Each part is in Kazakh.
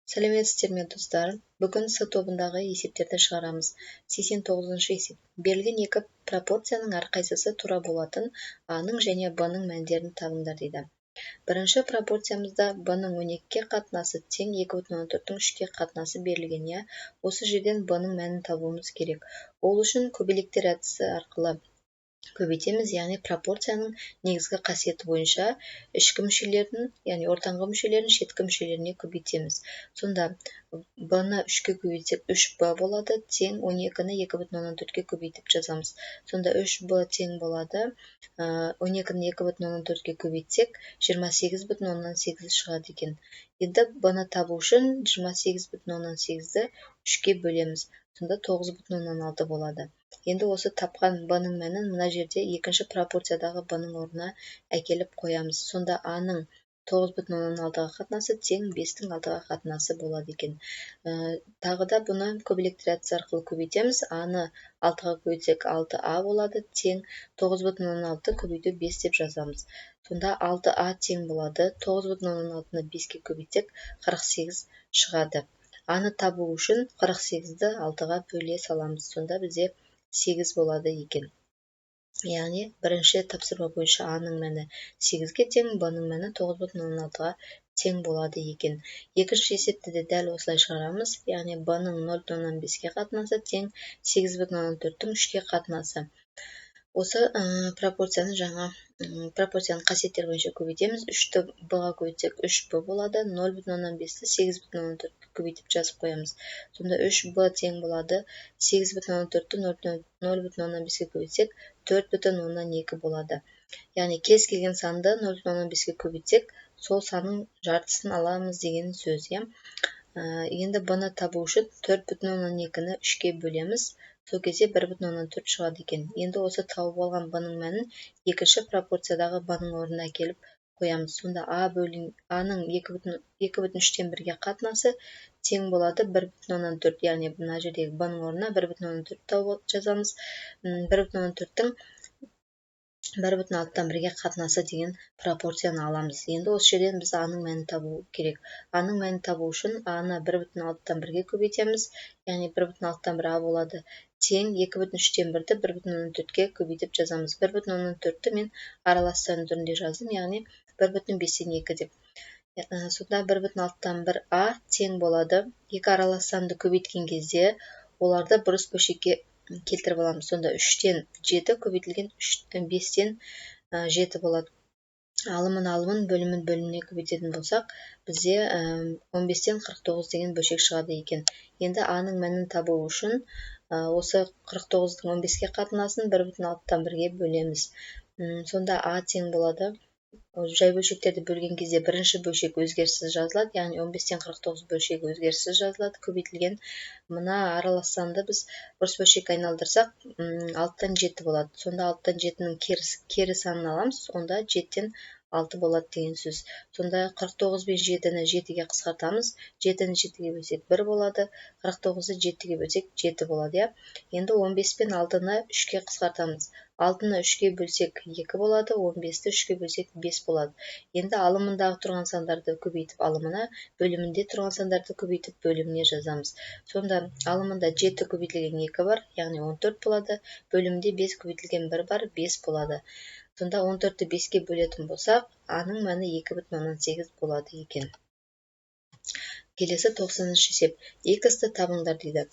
Сәлеметсіздер ме, достар! Бүгін С тобындағы есептерді шығарамыз. 89-есеп. Берілген екі пропорцияның әрқайсысы тура болатын А-ның және Б-ның мәндерін табыңдар дейді. Бірінші пропорциямызда Б-ның 12-ге қатынасы тең 2,4-тің 3-ке қатынасы берілген, иә. Осы жерден Б-ның мәнін табуымыз керек. Ол үшін көбелектер әдісі арқылы көбейтеміз, яғни пропорцияның негізгі қасиеті бойынша ішкі мүшелерін, яғни ортаңғы мүшелерін шеткі мүшелеріне көбейтеміз. Сонда Б-ны 3-ке көбейтсек, 3Б болады, тең 12-ні 2,4-ке көбейтіп жазамыз. Сонда 3Б тең болады, 12-ні 2,4-ке көбейтсек, 28,8 шығады екен. Енді Б-ны табу үшін 28,8-ді 3-ке бөлеміз. Сонда 9,6 болады. Енді осы тапқан Б-ның мәнін мына жерде екінші пропорциядағы Б-ның орнына әкеліп қоямыз. Сонда А-ның 9,6-ға қатынасы тең 5-тің 6-ға қатынасы болады екен. Тағы да бұны көбелектер әдісі арқылы көбейтеміз. А-ны 6-ға көбейтсек, 6А болады, тең 9,6 көбейту 5 деп жазамыз. Сонда 6А тең болады. 9,6-ны 5-ке көбейтсек, 48 шығады. А-ны табу үшін 48-ді 6-ға бөле саламыз. Сонда бізде 8 болады екен. Яғни бірінші тапсырма бойынша А-ның мәні 8-ге тең, Б-ның мәні 9,6-ға тең болады екен. Екінші есепті де дәл осылай шығарамыз. Яғни Б-ның 0,5-ке қатынасы тең 8,4-тің 3-ке қатынасы. Осы пропорцияны жаңа пропорцияның қасиеттері бойынша көбейтеміз. 3-ті Б-ға көбейтсек, 3Б болады. 0,5-ті 8,4-ке көбейтіп жазып қоямыз. Сонда 3Б тең болады. 8,4-ті 0,5-ке көбейтсек, 4,2 болады. Яғни кез келген санды 0,5-ке көбейтсек, сол санның жартысын аламыз деген сөз, иә. Енді Б-ны табу үшін 4,2-ні 3-ке бөлеміз. Сол кезде 1,4 шығады екен. Енді осы тауып алған Б-ның мәнін екінші пропорциядағы Б-ның орнына әкеліп қоямыз. Сонда А бөлін А-ның 2,1-ге қатынасы тең болады 1,4, яғни мына жердегі Б-ның орнына 1,4 тауып жазамыз. 1,4-тің 1,6-ға қатынасы деген пропорцияны аламыз. Енді осы жерден біз А-ның мәнін табу керек. А-ның мәнін табу үшін А-ны 1,6-ға көбейтеміз, яғни 1,6 А болады, тең 2,3-ті 1,4-ке көбейтіп жазамыз. 1,4-ті мен аралас сан түрінде жаздым, яғни 1,2 деп. Сонда 1,6 А тең болады. Екі аралас санды көбейткен кезде оларды бұрыс бөлшекке келтіріп аламыз. Сонда 3-тен 7 көбейтілген 5-тен 7 болады. Алымын алымын, бөлімін бөліміне көбейтетін болсақ, бізде 15-тен 49 деген бөлшек шығады екен. Енді А-ның мәнін табу үшін осы 49-дың 15-ке қатынасын 1,6-ға бөлеміз. Сонда А тең болады. Жай бөлшектерді бөлген кезде бірінші бөлшек өзгеріссіз жазылады, яғни 15-тен 49 бөлшегі өзгеріссіз жазылады. Көбейтілген мына аралас санды біз бұрыс бөлшекке айналдырсақ, 6-тан 7 болады. Сонда 6-тан 7-нің кері санын аламыз, онда 7-тен 6 болады деген сөз. Сонда 49 бен 7-ні 7-ге қысқартамыз. 7-ні 7-ге бөлсек, 1 болады. 49-ды 7-ге бөлсек, 7 болады, иә. Енді 15 пен 6-ны 3-ке қысқартамыз. 6-ны 3-ке бөлсек, 2 болады, 15-ті 3-ке бөлсек, 5 болады. Енді алымындағы тұрған сандарды көбейтіп алымына, бөлімінде тұрған сандарды көбейтіп бөліміне жазамыз. Сонда алымында 7 көбейтілген 2 бар, яғни 14 болады. Бөлімінде 5 көбейтілген 1 бар, 5 болады. Сонда 14-ті 5-ке бөлетін болсақ, А-ның мәні 2,8 болады екен. Келесі 90-есеп. Х-ті табыңдар дейді.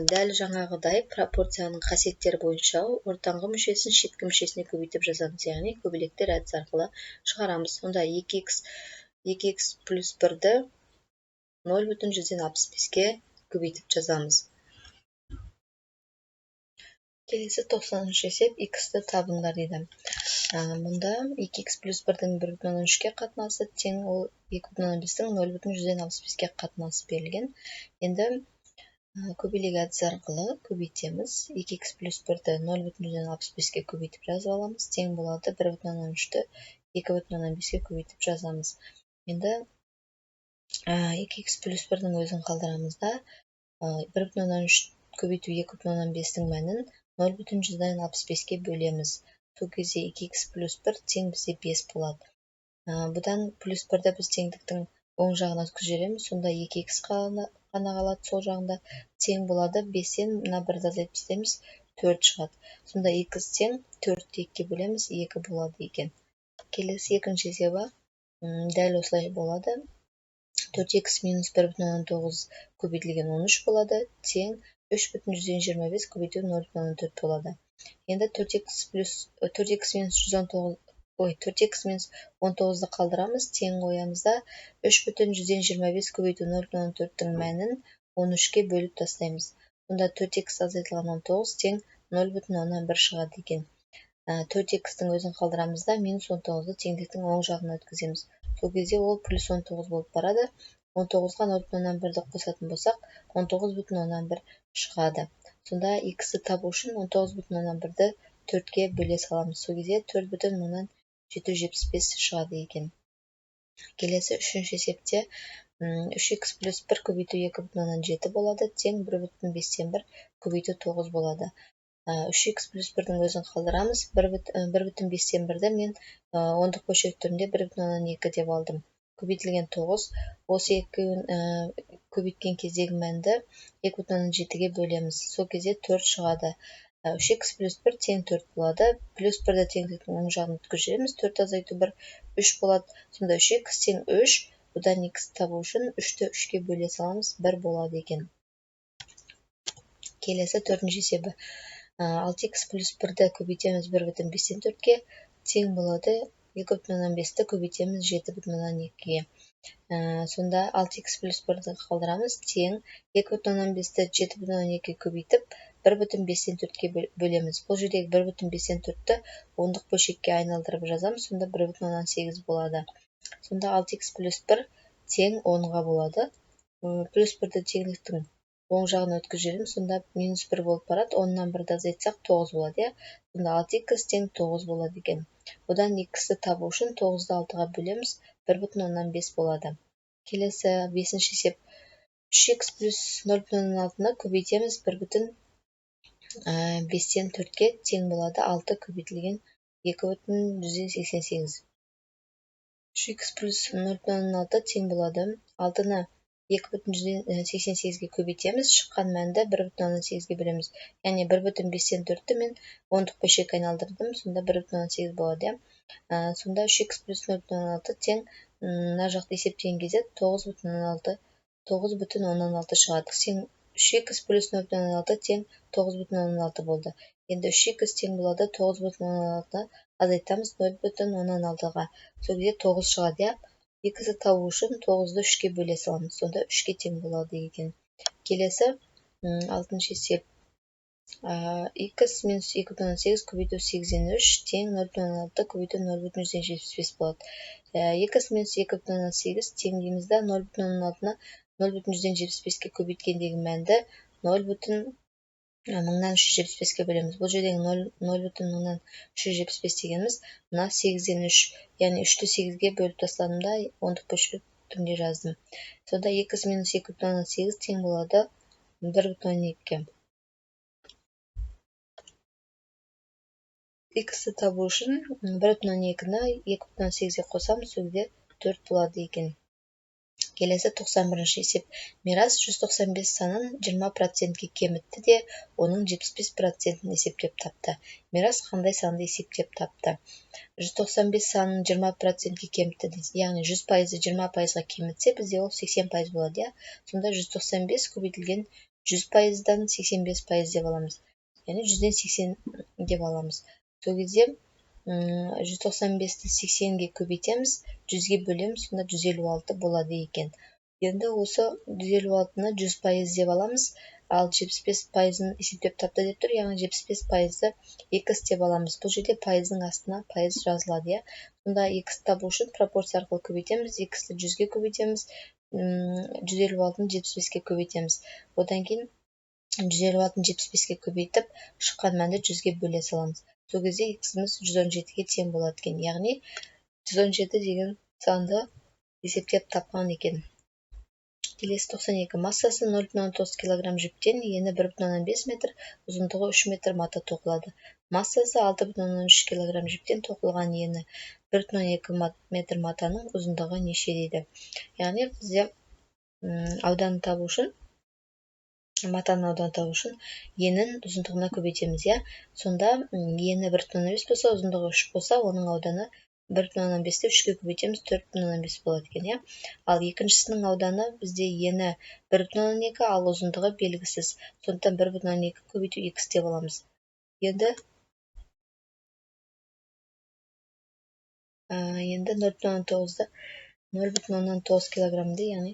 Дәл жаңағыдай пропорцияның қасиеттері бойынша ортаңғы мүшесін шеткі мүшесіне көбейтіп жазамыз, яғни көбелектер әдісі арқылы шығарамыз. Сонда 2х 2х плюс 1-ді 0,65-ке көбейтіп жазамыз. Келесі 90-есеп. Х-ті табыңдар дейді. Мұнда 2х плюс 1-дің 1,3-ке қатынасы тең ол 2,5-тің 0,65-ке қатынасы берілген. Енді көбелек әдісі арқылы көбейтеміз. 2х плюс 1-ді 0,65-ке көбейтіп жазып аламыз. Тең болады 1,3-ті 2,5-ке көбейтіп жазамыз. Енді 2х плюс 1-дің өзін қалдырамыз да, 1,3 көбейту 2,5-тің мәнін 0,65-ке бөлеміз. Сол кезде 2х плюс 1 тең бізде 5 болады. Бұдан плюс 1-ді біз теңдіктің Оң жағына өткізіп жібереміз, сонда екі икс ғана қалады сол жағында, тең болады бестен мына бірді азайтып тастаймыз, төрт шығады. Сонда икс тең төртті екіге бөлеміз, екі болады екен. Келесі екінші есебі дәл осылай болады. Төрт икс минус 1,9 көбейтілген 13 болады, тең 3,25 көбейту 0,4 болады. Енді төрт икс плюс төрт икс минус жүз он тоғыз, ой, төрт икс минус он тоғызды қалдырамыз, тең қоямыз да 3,25 көбейту 0,4-тің мәнін 13-ке бөліп тастаймыз. Сонда төрт икс азайтылған 19 тең 0,1 шығады екен. Төрт икстің өзін қалдырамыз да минус он тоғызды теңдіктің оң жағына өткіземіз. Сол кезде ол плюс 19 болып барады. 19-ға 0,1-ді қосатын болсақ, 19,1 шығады. Сонда иксті табу үшін 19,1-ді төртке бөле саламыз. Сол кезде 4,775 шығады екен. Келесі үшінші есепте үш икс плюс бір көбейту 2,7 болады, тең 1,1 көбейту 9 болады. Үш икс плюс бірдің өзін қалдырамыз. 1,1-ді мен ондық бөлшек түрінде 1,2 деп алдым. Көбейтілген 9, осы екеуін көбейткен кездегі мәнді 2,7-ге бөлеміз. Сол кезде 4 шығады. Үш икс плюс бір тең 4 болады. Плюс бірді теңдіктің оң жағына өткізіп жібереміз. 4 азайту 1, 3 болады. Сонда үш икс тең 3. Бұдан икс табу үшін 3-ті 3-ке бөле саламыз, 1 болады екен. Келесі төртінші есебі. Алты икс плюс бірді көбейтеміз 1,4-ке, тең болады 2,5-ті көбейтеміз 7,2-ге. Сонда алты икс плюс бірді қалдырамыз, тең 2,5-ті 7,2-ге көбейтіп 1,4-ке бөлеміз. Бұл жердегі 1,4-ті ондық бөлшекке айналдырып жазамыз, сонда 1,8 болады. Сонда алты икс плюс бір тең онға болады. Плюс бірді теңдіктің оң жағына өткізіп жібереміз, сонда минус бір болып барады. Оннан бірді азайтсақ 9 болады, иә. Сонда алты икс тең 9 болады екен. Одан иксті табу үшін тоғызды алтыға бөлеміз, 1,5 болады. Келесі бесінші есеп. Үш икс плюс 0,6-ны көбейтеміз 1,4-ке, тең болады алты көбейтілген 2,188. Үш икс плюс 0,6 тең болады алтыны 2,188-ге көбейтеміз, шыққан мәнді 1,8-ге бөлеміз. Яғни 1,4-ті мен ондық бөлшекке айналдырдым, сонда 1,8 болады, иә. Сонда үш икс плюс 0,6 тең мына жақты есептеген кезде 9,6, 9,6 шығады. Тең үш икс плюс 0,6 тең 9,6 болды. Енді үш икс тең болады 9,6 азайтамыз 0,6-ға. Сол кезде 9 шығады, иә. Иксті табу үшін тоғызды үшке бөле саламыз, сонда үшке тең болады екен. Келесі алтыншы есеп. Икс минус 2,8 көбейту сегізден үш тең 0,6 көбейту 0,175 болады. Икс минус 2,8 тең дейміз да 0,6-ны 0,175-ке көбейткендегі мәнді 0,1375-ке бөлеміз. Бұл жердегі 0,1375 дегеніміз мына сегізден үш, яғни үшті сегізге бөліп тастадым да ондық бөлшек түрінде жаздым. Сонда икс минус 2,8 тең болады 1,2-ге. Иксті табу үшін 1,2-ні 2,8-ге қосамыз, сол кезде 4 болады екен. Келесі тоқсан бірінші есеп. Мирас 195 санын 20%-ке кемітті де, оның 75%-ін есептеп тапты. Мирас қандай санды есептеп тапты? 195 санын 20%-ке кемітті дейді. Яғни 100%-ды 20%-ға кемітсе, бізде ол 80% болады, иә? Сонда 195 көбейтілген 100%-дан 85% деп аламыз. Яғни жүзден сексен деп аламыз. Сол кезде 195-ті 80-ге көбейтеміз, 100-ге бөлеміз, сонда 156 болады екен. Енді осы 156-ны 100% деп аламыз, ал 75%-ын есептеп тапты деп тұр, яғни 75%-ды икс деп аламыз. Бұл жерде пайыздың астына пайыз жазылады, иә. Сонда икс табу үшін пропорция арқылы көбейтеміз, иксті 100-ге көбейтеміз, 156-ны 75-ке көбейтеміз. Одан кейін 156-ны 75-ке көбейтіп, шыққан мәнді 100-ге бөле саламыз. Сол кезде иксіміз 117-ге тең болады екен. Яғни 117 деген санды есептеп тапқан екен. Келесі 92. Массасы 0,9 килограмм жіптен ені 1,5 метр, ұзындығы 3 метр мата тоқылады. Массасы 6,3 килограмм жіптен тоқылған ені 1,2 метр матаның ұзындығы неше дейді. Яғни бізде ауданын табу үшін, матаның ауданын табу үшін енін ұзындығына көбейтеміз, иә. Сонда ені 1,5 болса, ұзындығы 3 болса, оның ауданы 1,5-ті 3-ке көбейтеміз, 4,5 болады екен, иә. Ал екіншісінің ауданы бізде ені 1,2, ал ұзындығы белгісіз. Сондықтан 1,2 көбейту х деп аламыз. Енді 0,9-ды 0,9 килограммды, яғни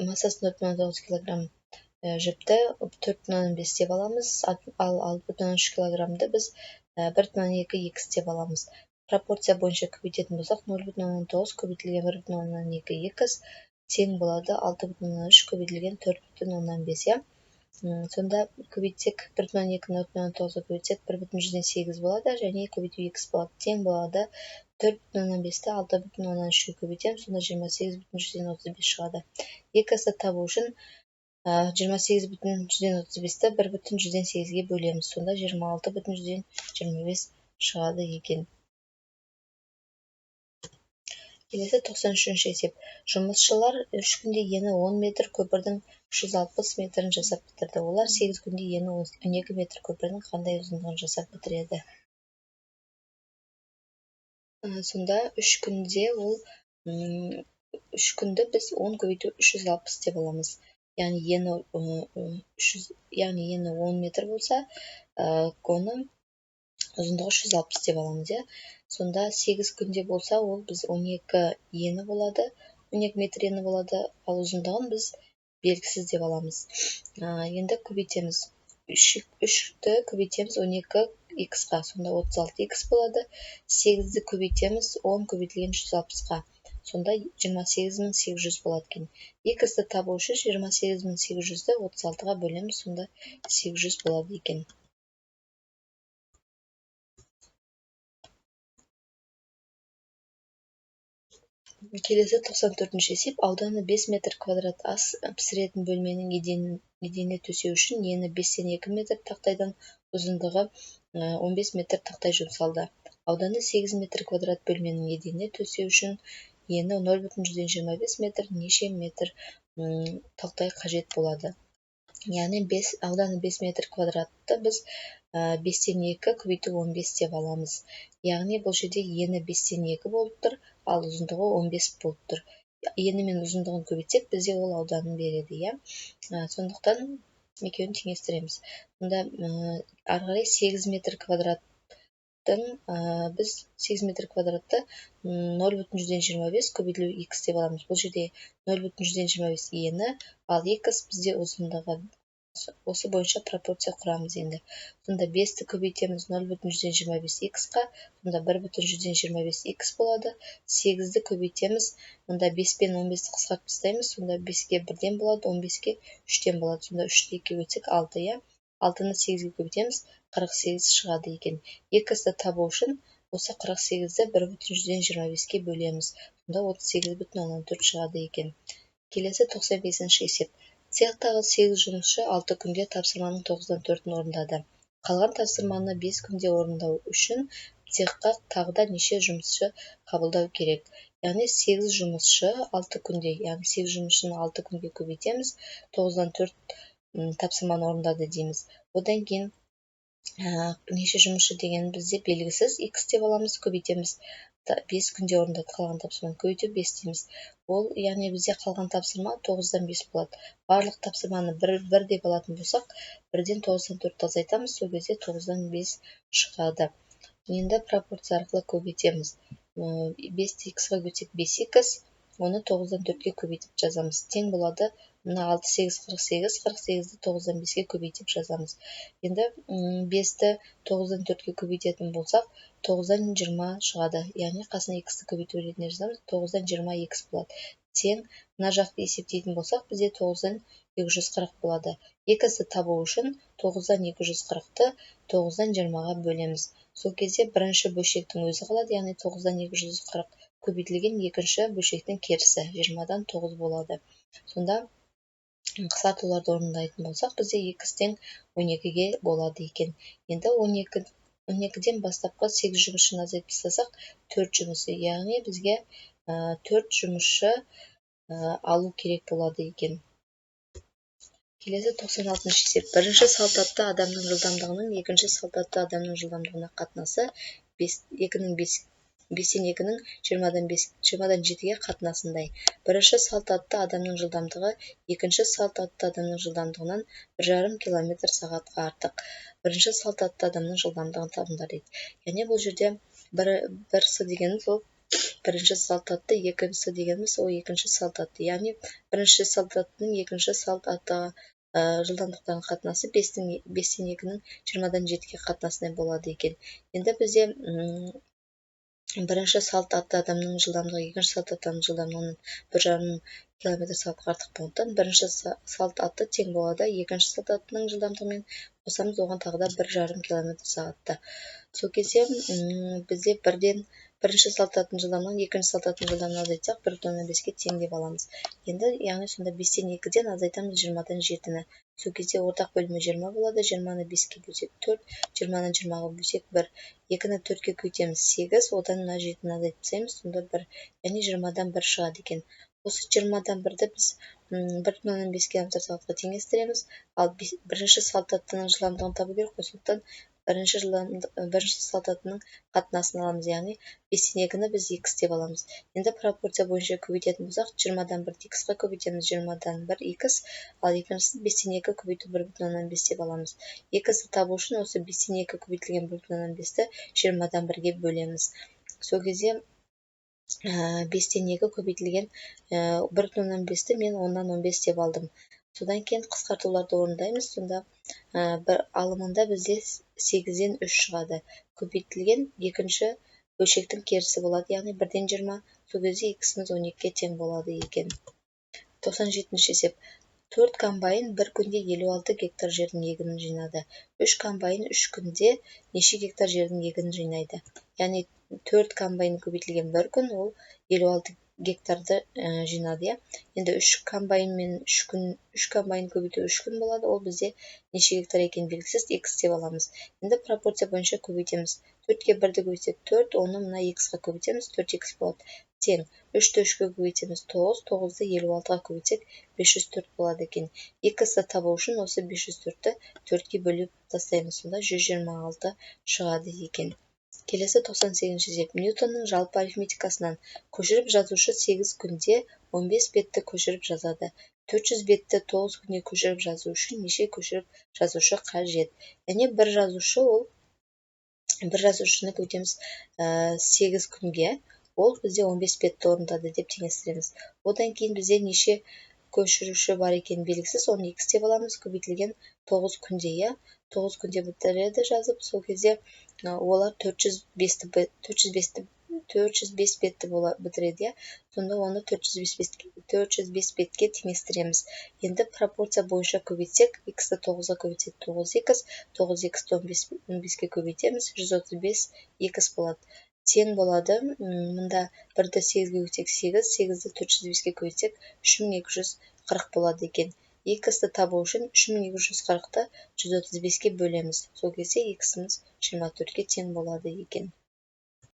массасы 0,9 килограмм жіпті 4,5 деп аламыз, ал 6,3 килограммды біз 1,2 х деп аламыз. Пропорция бойынша көбейтетін болсақ, 0,9 көбейтілген 1,2 х тең болады 6,3 көбейтілген 4,5, иә. Сонда көбейтсек 1,2 0,9-ға көбейтсек 1,8 болады, және көбейту х болады, тең болады 4,5-ті 6,3-ке көбейтеміз, сонда 28,35 шығады. Х-ті табу үшін 28,35-ті 1,8-ге бөлеміз, сонда 26,25 шығады екен. Келесі 93-ші есеп. Жұмысшылар 3 күнде ені 10 метр көпірдің 360 метрін жасап бітірді. Олар 8 күнде ені 12 метр көпірдің қандай ұзындығын жасап бітіреді? Сонда 3 күнде ол 3 күнді біз 10 көбейту 360 деп аламыз. Яғни ені 300, яғни ені 10 метр болса, оны ұзындығы 360 деп аламыз, иә. Сонда 8 күнде болса, ол біз 12 ені болады, 12 метр ені болады, ал ұзындығын біз белгісіз деп аламыз. Енді көбейтеміз. 3-ті көбейтеміз 12 х-қа, сонда 36 х болады. 8-ді көбейтеміз 10 көбейтілген 360-қа, сонда 28800 болады екен. Х-ті табу үшін 28800-ді 36-ға бөлеміз, сонда 800 болады екен. Келесі 94-ші есеп. Ауданы 5 метр квадрат ас пісіретін бөлменің еденіне төсеу үшін ені 5-2 метр тақтайдан ұзындығы 15 метр тақтай жұмсалды. Ауданы 8 метр квадрат бөлменің еденіне төсеу үшін ені 0,25 метр неше метр тақтай қажет болады? Яғни ауданы 5 метр квадратты біз 5-2 көбейту 15 деп аламыз. Яғни бұл жерде ені 5-2 болып тұр, ал ұзындығы 15 болып тұр. Ені мен ұзындығын көбейтсек, бізде ол ауданын береді, иә. Сондықтан екеуін теңестіреміз. Сонда ары қарай 8 метр квадраттың біз 8 метр квадратты 0,25 көбейтілу х деп аламыз. Бұл жерде 0,25 ені, ал х бізде ұзындығы. Осы бойынша пропорция құрамыз енді. Сонда 5-ті көбейтеміз 0,25 х-қа, сонда 1,25 х болады. 8-ді көбейтеміз, мұнда 5 пен 15-ті қысқартып тастаймыз, сонда 5-ке 1-ден болады, 15-ке 3-тен болады. Сонда 3-ті 2-ге бөлсек 6, иә. 6-ны 8-ге көбейтеміз, 48 шығады екен. Х-ті табу үшін осы 48-ді 1,25-ке бөлеміз, сонда 38,4 шығады екен. Келесі 95-ші есеп. Цехтағы 8 жұмысшы 6 күнде тапсырманың 9-дан 4-ін орындады. Қалған тапсырманы 5 күнде орындау үшін цехқа тағы да неше жұмысшы қабылдау керек? Яғни 8 жұмысшы 6 күнде, яғни 8 жұмысшыны 6 күнге көбейтеміз, 9-дан 4 тапсырманы орындады дейміз. Одан кейін неше жұмысшы деген бізде белгісіз, х деп аламыз, көбейтеміз. 5 күнде орындады қалған тапсырманы, көбейту 5 дейміз. Ол, яғни бізде қалған тапсырма 9-дан 5 болады. Барлық тапсырманы бір деп алатын болсақ, 1-ден 9-дан 4 азайтамыз, сол кезде 9-дан 5 шығады. Енді пропорция арқылы көбейтеміз. 5-ті х-ға көбейтсек 5х, оны 9-дан 4-ке көбейтіп жазамыз. Тең болады мына 6, 8, 48, 48-ді 9-дан 5-ке көбейтіп жазамыз. Енді 5-ті 9-дан 4-ке көбейтетін болсақ, 9-дан 20 шығады. Яғни қасына х-ті көбейту ретінде жазамыз, 9-дан 20 х болады. Тең мына жақты есептейтін болсақ, бізде 9-дан 240 болады. Х-ті табу үшін 9-дан 240-ты 9-дан 20-ға бөлеміз. Сол кезде бірінші бөлшектің өзі қалады, яғни 9-дан 240 көбейтілген екінші бөлшектің керісі 20-дан 9 болады. Сонда қысқартуларды орындайтын болсақ, бізде х тең 12-ге болады екен. Енді 12 12-ден бастапқы 8 жұмысшыны азайтып тастасақ, 4 жұмысшы, яғни бізге 4 жұмысшы алу керек болады екен. Келесі 96-шы есеп. Бірінші салт атты адамның жылдамдығының екінші салт атты адамның жылдамдығына қатынасы бестен екінің жиырмадан жетіге қатынасындай. Бірінші салт атты адамның жылдамдығы екінші салт атты адамның жылдамдығынан 1,5 километр сағатқа артық. Бірінші салт атты адамның жылдамдығын табыңдар дейді. Яғни бұл жерде бір с дегеніміз ол бірінші салт атты, екі с дегеніміз ол екінші салт атты. Яғни бірінші салт аттының екінші салт аттыға жылдамдықтарының қатынасы бестен екінің жиырмадан жетіге қатынасындай болады екен. Енді бізде бірінші салт атты адамның жылдамдығы екінші салт атты адамның жылдамдығынан 1,5 километр сағатқа артық болғандықтан, бірінші салт атты тең болады екінші салт аттының жылдамдығымен, қосамыз оған тағы да 1,5 километр сағатта. Сол кезде бізде бірден бірінші салт аттының жылдамдығын екінші салт аттының жылдамдығын азайтсақ, 1,5-ке тең деп аламыз. Енді яғни сонда бестен екіден азайтамыз жиырмадан жетіні. Сол кезде ортақ бөлімі 20 болады. 20-ны беске бөлсек, төрт, 20-ны 20-ға бөлсек, бір, екіні төртке көбейтеміз, сегіз, одан мына жетіні азайтып тастаймыз, сонда бір, яғни 20-дан бір шығады екен. Осы 20-дан бірді біз 1,5 километр сағатқа теңестіреміз. Ал бірінші салт аттының жылдамдығын табу керек қой, сондықтан бірінші салт аттының қатынасын аламыз, яғни бестен екіні біз икс деп аламыз. Енді пропорция бойынша көбейтетін болсақ, 20-дан бірді иксқа көбейтеміз, 20-дан бір икс, ал екіншісін бестен екі көбейту 1,5 деп аламыз. Иксті табу үшін осы бестен екі көбейтілген 1,5-ті 20-дан бірге бөлеміз. Сол кезде бестен екі көбейтілген 1,5-ті мен 15 деп алдым. Содан кейін қысқартуларды орындаймыз. Сонда бір алымында бізде сегізден үш шығады, көбейтілген екінші бөлшектің керісі болады, яғни бірден 20. Сол кезде иксіміз 12-ге тең болады екен. 97-ші есеп. Төрт комбайн бір күнде 56 гектар жердің егінін жинады. Үш комбайн 3 күнде неше гектар жердің егінін жинайды? Яғни төрт комбайн көбейтілген бір күн, ол 56 гектарды жинады, иә. Енді үш комбайнмен 3 күн, үш комбайн көбейту 3 күн болады. Ол бізде неше гектар екені белгісіз, икс деп аламыз. Енді пропорция бойынша көбейтеміз. Төртке бірді көбейтсек, төрт, оны мына иксқа көбейтеміз, төрт икс болады. Тең үшті үшке көбейтеміз, тоғыз, тоғызды 56-ға көбейтсек, 504 болады екен. Иксті табу үшін осы 504-ті төртке бөліп тастаймыз, сонда 126 шығады екен. Келесі 98-ші есеп. Ньютонның жалпы арифметикасынан көшіріп жазушы 8 күнде 15 бетті көшіріп жазады. 400 бетті 9 күнде көшіріп жазу үшін неше көшіріп жазушы қажет? Яғни бір жазушы, ол бір жазушыны көбейтеміз 8 күнге, ол бізде 15 бетті орындады деп теңестіреміз. Одан кейін бізде неше көшіруші бар екені белгісіз, оны икс деп аламыз, көбейтілген 9 күнде, иә, 9 күнде бітіреді жазып. Сол кезде олар 405 бетті бітіреді, иә. Сонда оны 405 бетке теңестіреміз. Енді пропорция бойынша көбейтсек, иксті тоғызға көбейтсек, тоғыз икс, тоғыз иксті 15-ке көбейтеміз, 135 икс болады. Тең болады мында бірді сегізге көбейтсек, сегіз, сегізді 405-ке көбейтсек, 3240 болады екен. Иксті табу үшін 3240-ты 135-ке бөлеміз. Сол кезде иксіміз 24-ке тең болады екен.